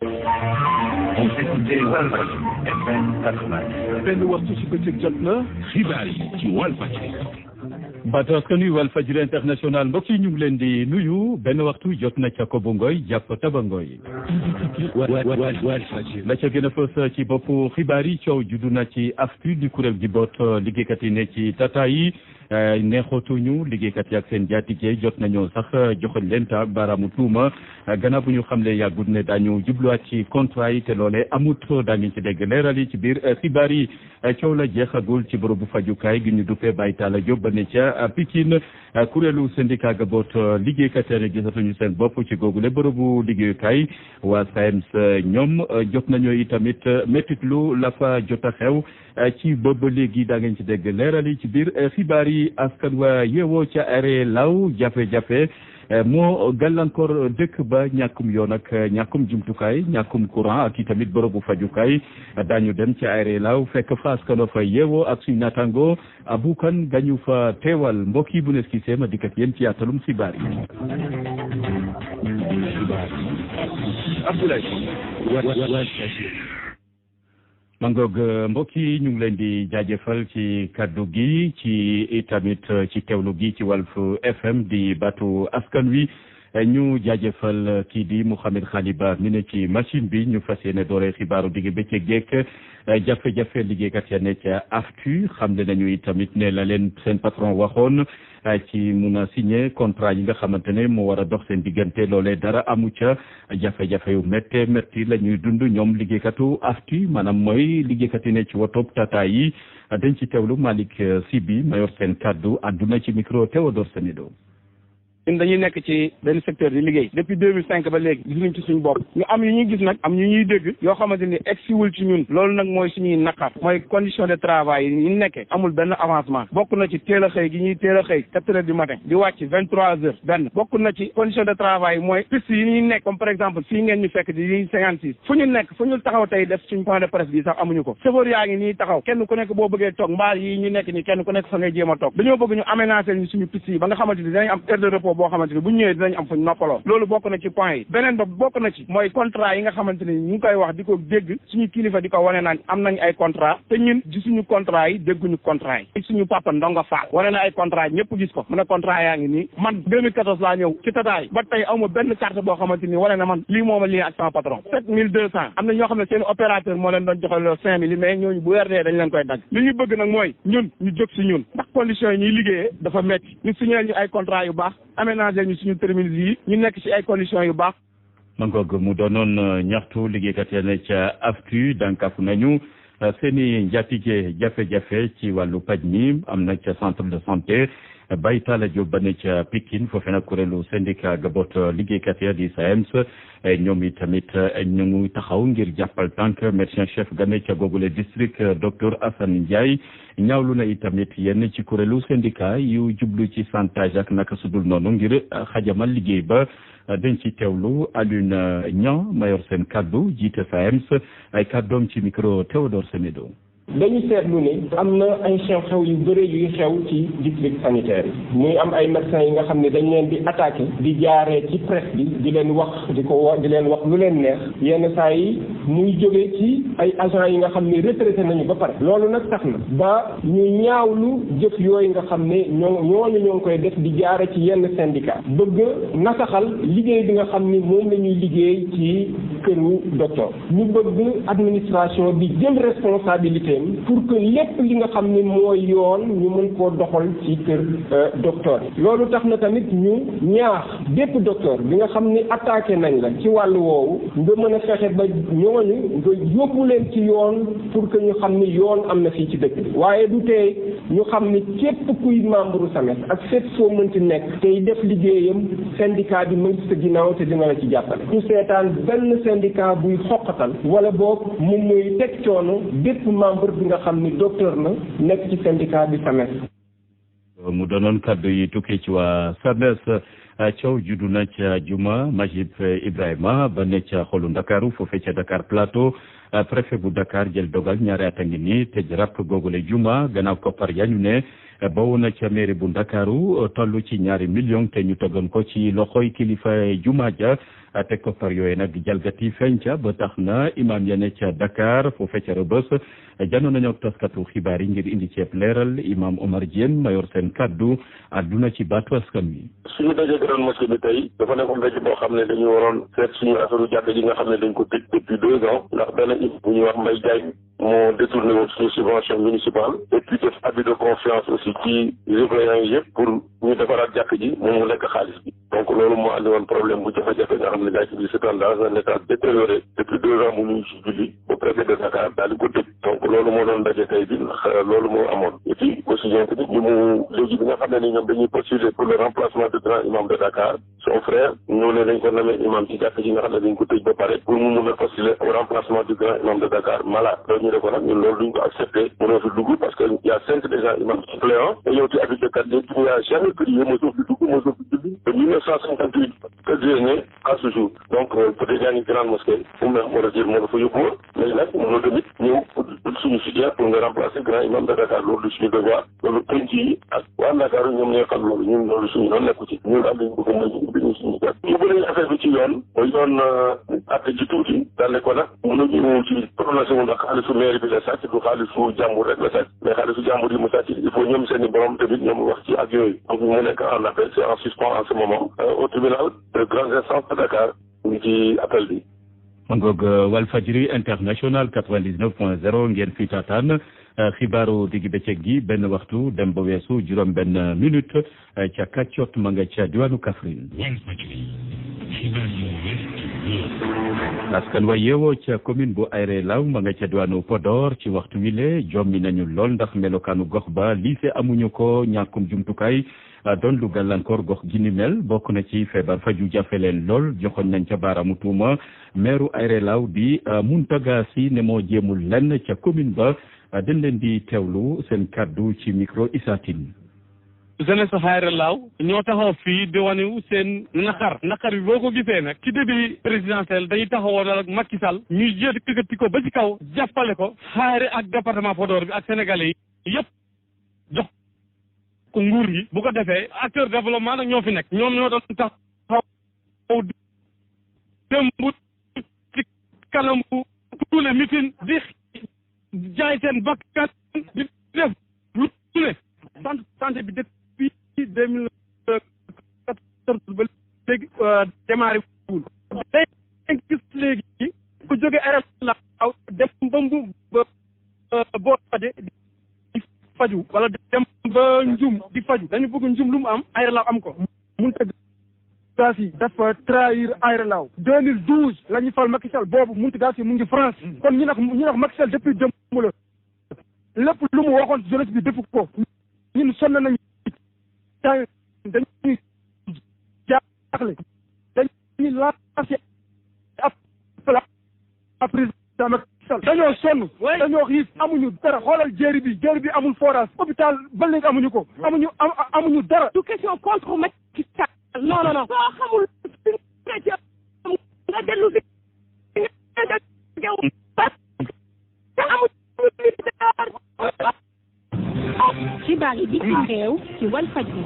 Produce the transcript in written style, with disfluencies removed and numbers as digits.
On s'écoutait Walfadjri FM 80. benn waxtu ci bëccëg jot na. xibaar yi ci Walfadjri. baatu askan wi Walfadjri international mbokk yi ñu ngi leen di nuyu benn waxtu jot na ca Kobo Ngoy jàpp Taba Ngoy. Walfadjri. la ca gën a fës ci boppu xibaar yi coow juddu na ci AFTU di kuréel gi boot liggéeykat yi ne ci tata yi. neexootuñu liggéeykat yi ak seen jaatige jot nañoo sax joxoñ leen ta baaraamu tuuma gannaaw bu ñu xamle yàggut ne daañu jubluwaat ci contrat yi te loolee amut daañu ci dégg leeral yi ci biir xibaar yi coow la jeexagul ci bërëbu fajukaay gi ñu duppee Baye Talla Diop ba ne ca Pikine kuréelu syndicat ga boot liggéeykat yi gisatuñu seen bopp ci googule bërëbu liggéeyukaay waa SAEMS ñoom jot nañoo itamit métitlu la fa jot a xew ci boobu léegi daa ngeen ci dégg leeral yi ci biir xibaar yi askan wa yeewoo ca are law jafe-jafe moo gàllankoor dëkk ba ñàkkum yoon ak ñàkkum jumtukaay ñàkkum courant ak itamit bërëbu fajukaay daañu dem ca are law fekk fa askan wa fa yeewoo ak suñu naataango abukan gañu fa teewal mbokk yi bu nes ki seema dikkat yéen ci yaatalum xibaar yi mangoog mbokk yi ñu ngi leen di jaajëfal ci kaddu gi ci itamit ci teewlu gi ci Walf FM di baatu askan wi ñu jaajëfal kii di Mouhamed Khaliba mi ne ci machine bi ñu fas yéene doore xibaaru digg bëccëg geek jafe-jafe liggéeykat ya ne ca AFTU xam ne nañu itamit ne la leen seen patron waxoon ci mun a signé contrat yi nga xamante ne moo war a dox seen diggante loolee dara amu ca jafe-jafe yu métti la ñuy dund ñoom liggéeykatu AFTU maanaam mooy liggéeykat yi ne ci wotob tata yi dañ ci teewlu Malick Sibi mayor seen kaddu àdduna ci micro Théodore Semedo. ñun dañuy nekk ci benn secteur di liggéey depuis 2005 ba léegi gis nañ ci suñu bopp ñu am yu ñuy gis nag am ñu ñuy dégg yoo xamante ni egsiwul ci ñun loolu nag mooy suñuy naqar mooy condition de travail yi ñu nekkee amul benn avancement bokk na ci teel a xëy gi ñuy teel a xëy 4 heures du matin di wàcc 23 heures benn bokk na ci condition de travail mooy piste yi ñuy nekk comme par exemple fii ngeen ñu fekk di 56 fu ñu nekk fu ñu taxaw tey def suñu point de presse bi sax amuñu ko chauffeur yaa ngi nii taxaw kenn ku nekk boo bëggee toog mbaal yi ñu nekk nii kenn ku nekk fa ngay jéem a toog dañoo bëgg ñu aménager ñu suñu piste yi ba nga xamante ni dinañ am heure de repos boo xamante ni bu ñu ñëwee dinañ am fuñ noppaloo loolu bokk na ci point yi beneen ba bokk na ci mooy contrat yi nga xamante ni ñu ngi koy wax di ko dégg suñu kilifa di ko wane naan am nañ ay contrat te ñun ci suñu contrat yi dégguñu contrat yi suñu papa Ndongo Fall wane na ay contrat ñëpp gis ko mu ne contrat yaa ngi nii man 2014 laa ñëw ci tataay ba tey awma benn carte boo xamante ni wane na man lii mooma lii ak sama patron 7200 am na ñoo xam ne seen opérateur moo leen doon joxe 5000 mais ñooñu bu weer dee dañ leen koy dagg li ñu bëgg nag mooy ñun ñu jóg si ñun ndax conditions yi ñuy liggéeyee dafa métti ñu signé ñu ay contrat yu baax aménager ñu suñu terminus yi ñu nekk ci ay conditions yu baax. mangoog mu doonoon ñaxtu liggéeykat ya ne ca AFTU dànkafu nañu seen i njaatige jafe-jafe ci wàllu paj mi am na ca centre de santé Baye Talla Diop ba ne ca Pikine foofee nag kuréelu syndicat gaboot liggéeykat ya di SAEMS ñoom i tamit ñu ngi taxaw ngir jàppal tànk médecin chef ga ne ca googule district docteur Assane Ndiaye ñaawlu na itamit yenn ci kuréelu syndicat yu jublu ci chantage ak naka sudul noonu ngir xajamal liggéey ba dañ ci teewlu Alioune Niang mayor seen kaddu jiite SAEMS ay kaddoom ci micro Théodore Semedo. dañu seetlu ni am na ay xew-xew yu bëre yuy xew ci district sanitaire yi muy am ay médecins yi nga xam ne dañ leen di attaqué di jaaree ci presse bi di leen wax di leen wax lu leen neex yenn saa yi muy jógee ci ay agents yi nga xam ne retraité nañu ba pare loolu nag tax na ba ñu ñaawlu jëf yooyu nga xam ne ñoo ngi koy def di jaare ci yenn syndicat bëgg nasaxal liggéey bi nga xam ni moom la ñuy liggéey ci këru docteur ñu bëgg administration bi jël responsabilité pour que lépp li nga xam ni mooy yoon ñu mën koo doxal ci kër docteur yi loolu tax na tamit ñu ñaax bépp docteur bi nga xam ni attaqué nañ la ci wàllu woowu nga mën a fexe ba ñooñu nga yóbbu leen ci yoon pour que ñu xam ni yoon am na fii ci dëkk bi waaye du tey ñu xam ni képp kuy membre SAMES ak fépp foo mënti nekk tey def liggéeyam syndicat bi mu ngi sa ginnaaw te dina la ci jàppale ñu seetaan benn syndicat buy xoqatal wala boog moom muy teg coono bépp membre bi nga xam ni docteur na nekk ci syndicat bi SAMES. mu doonoon kaddu yi tukkee ci waa SAMES coow juddu na ca juma Majib Ibrahima ba ne ca xolu Ndakaaru foofee ca Dakar Plateau préfet bu Dakar jël dogal ñaari at a ngi nii tëj ràpp googule juma gannaaw koppar ya ñu ne bawoon na ca mairie bu Ndakaaru toll ci 2 millions te ñu tegoon ko ci loxoy kilifa juma ja te koppar yooyu nag jalgati feeñ ca ba tax na imam ya ne ca Dakar foofee ca Rebeuss janoon nañoo ak taskatu xibaar yi ngir indi ceeb leeral imam Omar Diène mayor seen kaddu àdduna ci baatu askan wi. suñu dajee grande mosquée bi tey dafa nekkoon daje boo xam ne dañu waroon seet suñu affaire jàkk ji nga xam ne dañ ko tëj depuis 2 ans ndax benn bu ñuy wax Mbaye Diagne moo détourné woon suñu subvention municipale et puis def abus de confiance aussi ci riverains yi yëpp pour ñu defaraat jàkk ji moom mu lekk xaalis bi donc loolu moo andi woon problème bu jafe-jafe nga xam ne jàkk ji c'est dans un état détérioré depuis 2 ans mu ñu ci julli au préfet de Dakar daal di ko tëj donc loolu moo doon daje tey bi ndax loolu moo amoon et puis aussi bien tamit ñu mu léegi bi nga xam ne ni ñoom dañuy postuler pour le remplacement du grand imam de Dakar son frère ñoo ne dañ ko namee imam ci jàkk ji nga xam ne dañ ko tëj ba pare pour mu mun a postuler au remplacement du grand imam de Dakar malade loolu ñu ne ko nag ñun loolu duñ ko accepté mënoo fi dugg parce que y a 5 déjà imams suppléants te yow ci habitude de quartier tu n'as jamais prié mosoo fi dugg mosoo fi julli de 1958 que Dieu né à ce jour donc peut-être yaa ngi grande mosquée fu mu moo dire moo dafa yóbbu woon mais nag mënoo tamit ñëw suñu soutien pour nga remplacer grand imam de Dakar loolu du suñu devoir loolu penc yi ak waa Dakar ñoom ñooy xam loolu ñun loolu suñu yoon nekku ci ñun daal lañ bëgg mooy ñu ubbi ñu suñu gat ñu bëri affaire bi ci yoon mooy yoon atte ci tuuti daal ko nag mënuñu ci prononcé wu ndax xaalisu mairie bi la sàcc du xaalisu jàmbur rek la sàcc mais xaalisu jàmbur yi mu sàcc il faut ñoom seen i borom tamit ñoom wax ci ak yooyu donc mu nekk en appel c'est en suspens en ce moment au tribunal de grandes instances de Dakar ñu ci appel bi. man boog Walfadjri international 99.0 ngeen fi taataan xibaaru digg bëccëg gi benn waxtu dem ba weesu juróom benn minute ca Kacot ma nga ca diwaanu Kaffrine. askan wa yeewoo ca commune bu Aéré Lao ma nga ca diwaanu Podor ci waxtu wile jommi nañu lool ndax melokaanu gox ba lycée amuñu ko ñàkkum jumtukaay doon lu gàllankoor gox gi ni mel bokk na ci feebar faju jafe leen lool joxoon nañ ca baaraamu tuuma maire Aéré Lao di Mountaga Sy ne moo jéemul lenn ca commune ba dañ leen di teewlu seen kaddu ci micro Issa Tine. jeunesse Aéré Lao ñoo taxaw fii di wane seen naqar bi boo ko gisee nag ci début présidentiel dañuy taxawoon ak Macky Sall ñuy yëkkati ko ba ci kaw jàppale ko Aéré ak département Podor bi ak sénégalais yi yëpp jox ko nguur gi bu ko defee acteur développement nag ñoo fi nekk ñoom ñoo doon taxaw démb ci kanamu tous les meetings di jaay seen bakkan di def lu ne santé bi depuis 2014 ba léegi démarré wul day gis léegi ku jóge Aéré Lao dem ba mbu boo faje di faju wala dem ba njum di faju dañu bëgg njum lu mu am Aéré Lao am ko Mountaga Sy dafa trahir Aéré Lao 2012 la ñu fal Macky Sall boobu Mountaga Sy mu ngi France kon ñu nag Macky Sall depuis démb la lépp lu mu waxoon jeunesse bi defu ko ñun sonn nañu dañuy jaaxle dañuy lancé appel à président Macky Sall dañoo sonn dañoo xiif amuñu dara xoolal jéeri bi amul forage hôpital ba léegi amuñu dara du question contre Macky Sall non soo xamul nga dellu si xibaar yi bitim réew ci Walfadjri